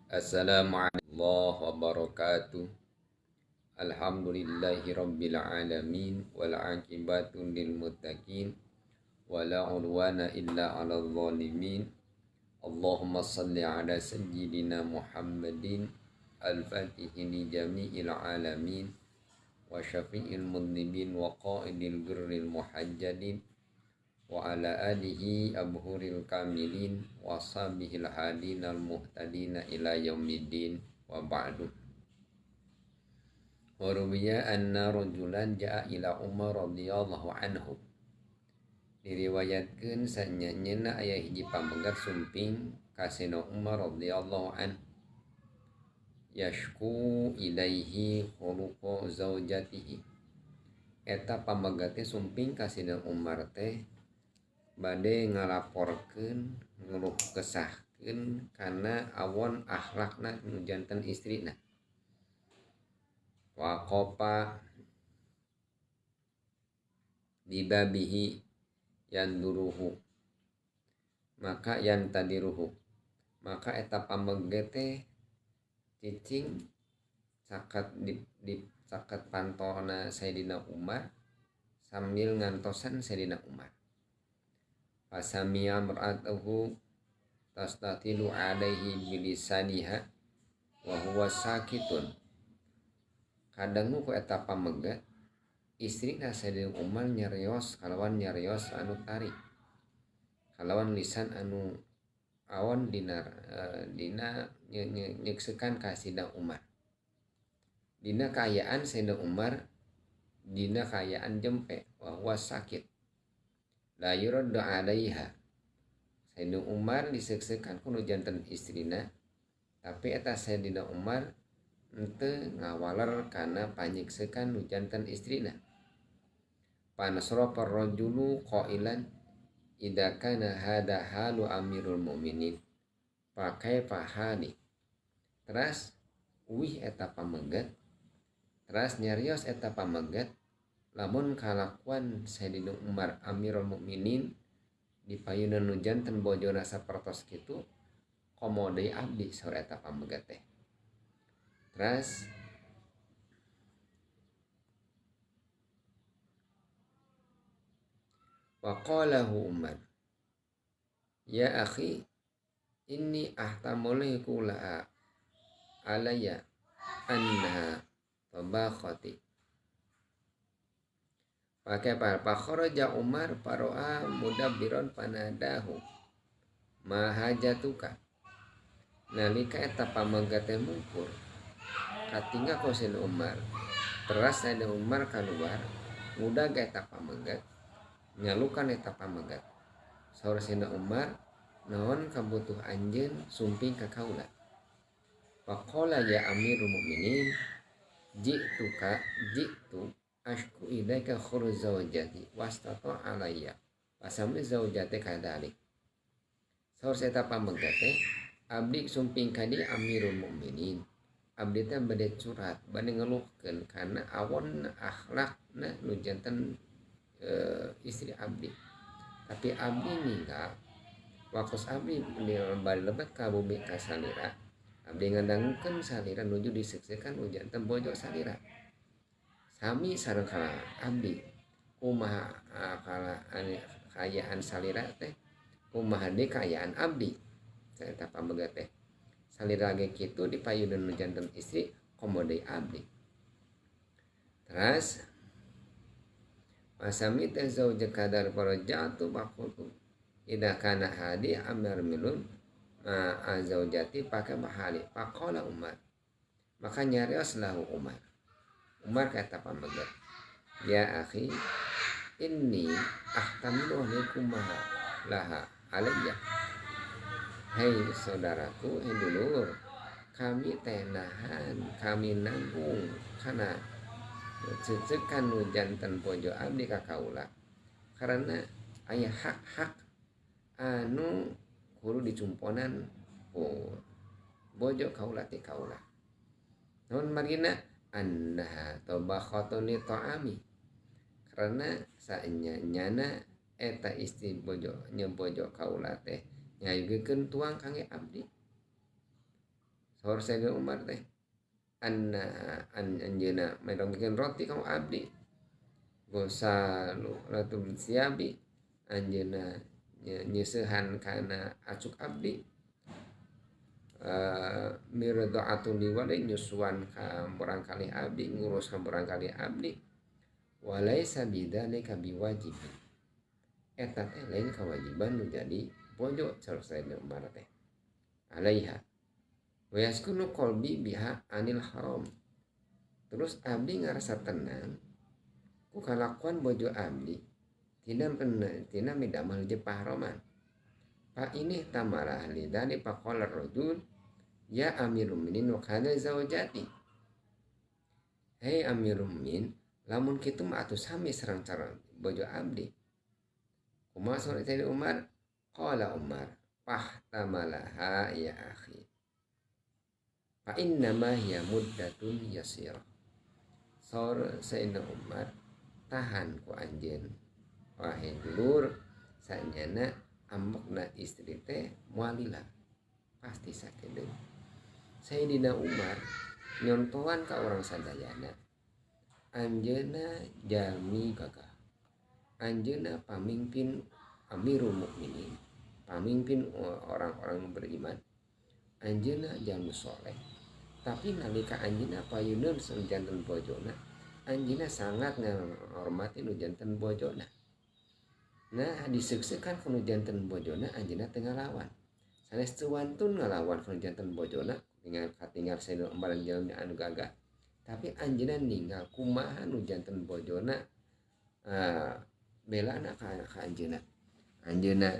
Assalamualaikum warahmatullahi wabarakatuh. Alhamdulillahi rabbil alamin wal aqibatu lil muttaqin wala udwana illa 'alal zalimin. Allahumma salli ala sayyidina Muhammadin al-fatihi li jami'il alamin wa syafi'il mudhnibin wa qa'idil birril muhajjalin wa ala alihi abhuril kamilin wa sahbihil hadinal muhtadina ila yaumiddin wa ba'du. Wa ruwiya anna rajulan ja'a ila Umar radhiyallahu anhu. Diriwayatkeun sanyanyana aya hiji pamegat sumping ka Sayyidina Umar radhiyallahu anhu. Yashku ilaihi khuluqa zaujatihi. Eta pamegat teh sumping ka Sayyidina Umar teh bade ngalaporkeun ngeluh kesahkeun kana awon akhlakna nu janten istrina. Waqafa bibabihi yanduruhu maka yantadiruhu maka eta pameget teh cicing caket di caket pantona Sayyidina Umar sambil ngantosan Sayyidina Umar. Fasami'a mar'atuhu tastatilu alaihi bilisaniha wa huwa sakitun. Kadangu ku eta pamegat istrina Sayyidina Umar nyarios kalawan nyarios anu tarik kalawan lisan anu awon dina dina nyeksekan ka Sayyidina Umar. Dina kaayaan Sayyidina Umar dina kaayaan jempe wa huwa sakit. La yuraddu alaiha. Sayyidina Umar diseuksekan ku nu janten istrina, tapi eta Sayyidina Umar henteu ngawaler kana panyiksekan nu janten istrina. Panasra parrajulu qailan idza kana hada halu amirul mu'minin pakai pahali. Teras uih eta pamegat, teras nyarios eta pamegat lamun kalakuan Sayyidina Umar Amirul Mukminin di payunan nu janten bojona sapertos kitu komo deui abdi saur eta pamegat teh. Teras waqalahu Umar ya akhi inni ahtamuliku la alayya annaha tabakhati. Pakai par fakharaja Umar paroa mudabbiron panadahu mahajatuka. Nalika eta pamegat teh mungkur katinggal ku Sayyidina Umar. Teras Sayyidina Umar kaluar ngudag eta pamegat nyalukan eta pamegat. Saur Sayyidina Umar naon kabutuh anjeun sumping ka kaula. Faqala ya amirul mukminin ji'tuka ji'tu ashku ilaika khuruz zawjati wastata alayya wasami zawjati kadalik. Saur eta pamegat teh abdi sumping ka di amirul mukminin. Abdi teh bade curhat bade ngeluhkeun kana awon akhlakna nu janten istri abdi. Tapi abdi ninggal waktos abdi bade lebet ka bumi ka salira. Abdi ngadangukeun salira nuju diseuksekan nu janten bojo salira. Sami sareng ka abdi kumaha kala kaayaan salira teh kumaha deui kaayaan abdi. Eta pamegat teh salira ge kitu dipayuneun nu janten istri komo deui abdi. Teras pasami teh zauja kadar faraja'tu faqultu idza kana hadi amir milun ma azaujati pakai bahali. Faqala Umar maka nyarios lahu Umar. Umar kata pamegat ya akhi inni ahtamilu alaikum laha alayya. Hei saudaraku, hei dulur, kami teh nahan, kami nanggung kana cecekan nu janten bojo abdi ka kaula. Karena aya hak-hak anu kudu dicumponan ku bojo kaula ti kaula. Naon margina annaha tabakhatuni ta'ami. Karena saenya nyana eta istri bojo nya bojo kaula teh nyayugekeun tuang kangge abdi. Saur Sayyidina Umar teh anna an anjeunna merongkeun roti ka abdi gosalu latum siabi anjeunna nyeusehan kana acuk abdi mirda'atun liwali nyusuan ka murangkalih abdi ngurus ka murangkalih abdi walaisa bidzalika biwajibin eta teh lain kewajiban nu jadi bojo saur Sayyidina Umar teh alaiha wa yaskunu qalbi biha anil haram terus abdi ngarasa tenang ku kalakuan bojo abdi tina midamel jepah roman fa ini tamara lidani faqala rajul ya amirul mukminin wa kana zaujati hei amirul mukminin lamun kitu mah atuh sami sareng cara bojo abdi kumaha saur Sayyidina Umar qala Umar fahtamalaha ya akhi fa innama hiya muddatun yasirah saur Sayyidina Umar tahan ku anjeun wahai dulur sanyana ambekna istri teh moal lila pasti sakedeung. Sayyidina Umar nyontohan ka urang sadayana anjeunna jalmi gagah anjeunna pamimpin amirul mukminin pamimpin orang-orang beriman anjeunna jalmi soleh tapi nalika anjeunna payuneun janten bojona anjeunna sangat ngahormati nu janten bojona. Nah diseuksekan ku nu janten bojona anjeunna teu ngalawan sanes teu wantun ngalawan ku nu janten bojona tinggal katinggal Sayyidina Umar jalmi anu gagah tapi anjeunna ninggal kumaha nu janten bojona belana ka anjeunna anjeunna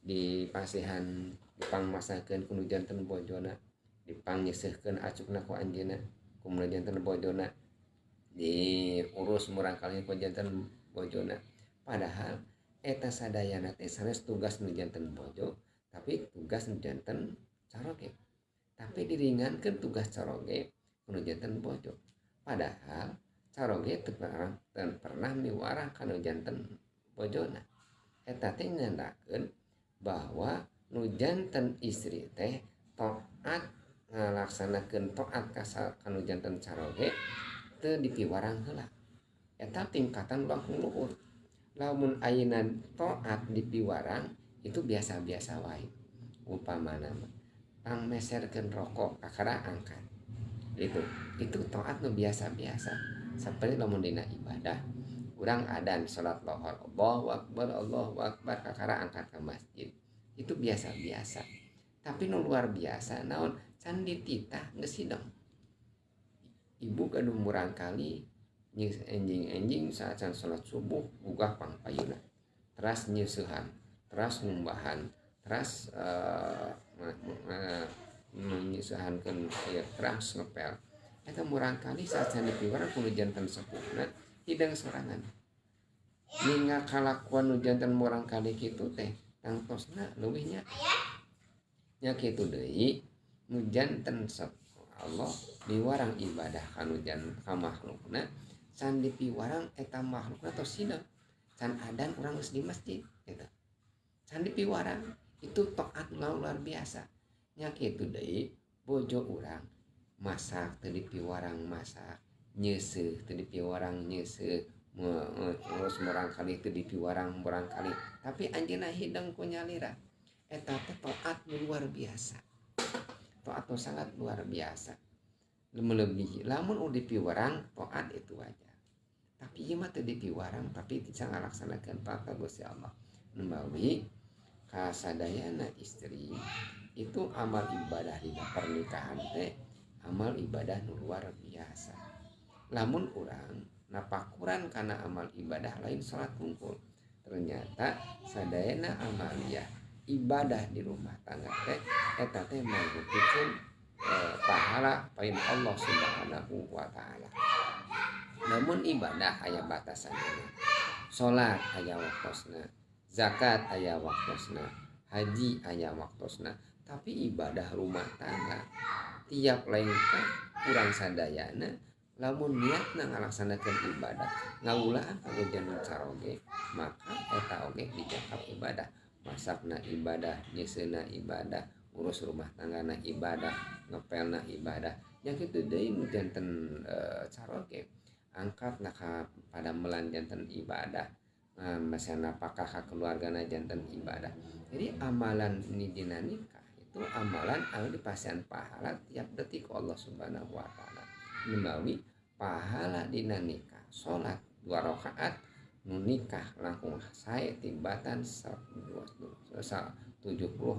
dipasihan dipangmasakeun ku nu janten bojona dipangnyeuseuhkeun acukna ku anjeunna ku nu janten bojona diurus murangkalih ku janten bojona padahal eta sadayana teh sanes tugas nu janten bojo tapi tugas nu janten caroge tapi diringankeun tugas caroge ku nu janten bojo padahal caroge teu pernah miwarang ka nu janten bojona eta teh nyandakeun bahwa nu janten istri teh taat ngalaksanakeun taat ka nu janten caroge teu dipiwarang heula eta tingkatan langkung luhur. Lamun ayeuna taat dipiwarang itu biasa-biasa wae upamana pang meserkeun rokok kakara angkat itu taat nu biasa-biasa seperti lamun dina ibadah urang adan salat lohor Allahu akbar kakara angkat ke masjid itu biasa-biasa tapi nu luar biasa naon can dititah geus hidang ibu gaduh murangkali enjing-enjing saat can salat subuh gugah pangpayuna teras nyeusehan teras ngumbahan teras menyeusehankeun aya teras ngepel eta murangkali saat can dipiwarang ku nu janten sepuhna hidang sorangan ningal kalakuan nu janten murangkali kitu teh tangtosna leuwih nya kitu deui nu janten Allah miwarang ibadah kanu janten ka makhlukna can dipiwarang eta makhlukna tos hidang can adan urang geus di masjid gitu can dipiwarang itu taat luar biasa nya kitu deui bojo urang masak teu dipiwarang masak nyeuseuh teu dipiwarang nyeuseuh ngurus murangkalih teu dipiwarang murangkalih tapi anjeunna hidang ku nyalira eta teh taat luar biasa taat nu sangat luar biasa melebihi lamun udah dipiwarang taat itu wajar tapi ieu mah teu dipiwarang tapi bisa ngalaksanakeun taat ka Gusti Allah numawi kasadayana istri itu amal ibadah dina pernikahan teh amal ibadah nu luar biasa lamun urang napakuran kana amal ibadah lain salat hungkul ternyata sadayana amaliyah ibadah di rumah tangga teh eta teh manggupikeun pahala pain Allah Subhanahu wa taala. Namun ibadah aya batasanna. Salat aya waktosna, zakat aya waktosna, haji aya waktosna, tapi ibadah rumah tangga tiap lengkah urang sadayana lamun niatna ngalaksanakeun ibadah ngaulaan ka janten caroge maka eta oge dijakap ibadah masakna ibadah nyeuseuhna ibadah Ngurus rumah tanggana ibadah, ngepelna ibadah. Nya kitu deui nu janten caroge, angkat na ka padamelan janten ibadah, masihan napakah ka keluargana janten ibadah. Jadi amalan ini dina nikah itu amalan anu dipasihan pahala tiap detik Allah Subhanahu wa taala. Numawi pahala dina nikah salat 2 rakaat, nu nikah langkung sae tibatan 70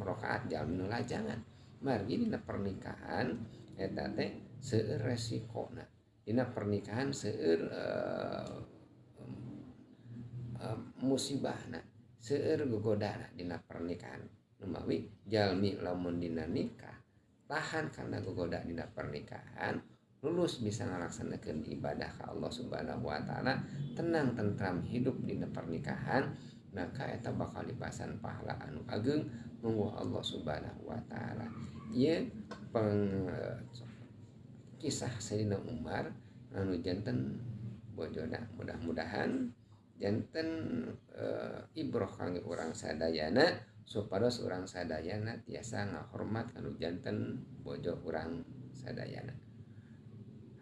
rakaat jalmi nu lajangan. Margi dina pernikahan eta teh seueur resikona. Dina pernikahan seueur musibahna, seueur gogodana dina pernikahan. Numawi jalmi lamun dina nikah tahan karena gogoda dina pernikahan, lulus bisa ngalaksanakeun ibadah ka Allah Subhanahu wa taala, tenang tentram hidup dina pernikahan, maka eta bakal dipasan pahala anu ageung mungguh Allah Subhanahu wa taala. Ieu kisah Sayyidina Umar anu janten bojona, mudah-mudahan janten ibroh kangge urang sadayana supados urang sadayana tiasa ngahormat kanu janten bojo urang sadayana.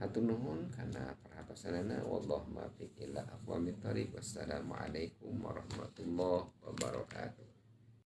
Hatur nuhun kana perhatosanana, wallahu muwaffiq ila aqwamit thoriq. Wassalamualaikum warahmatullahi wabarakatuh.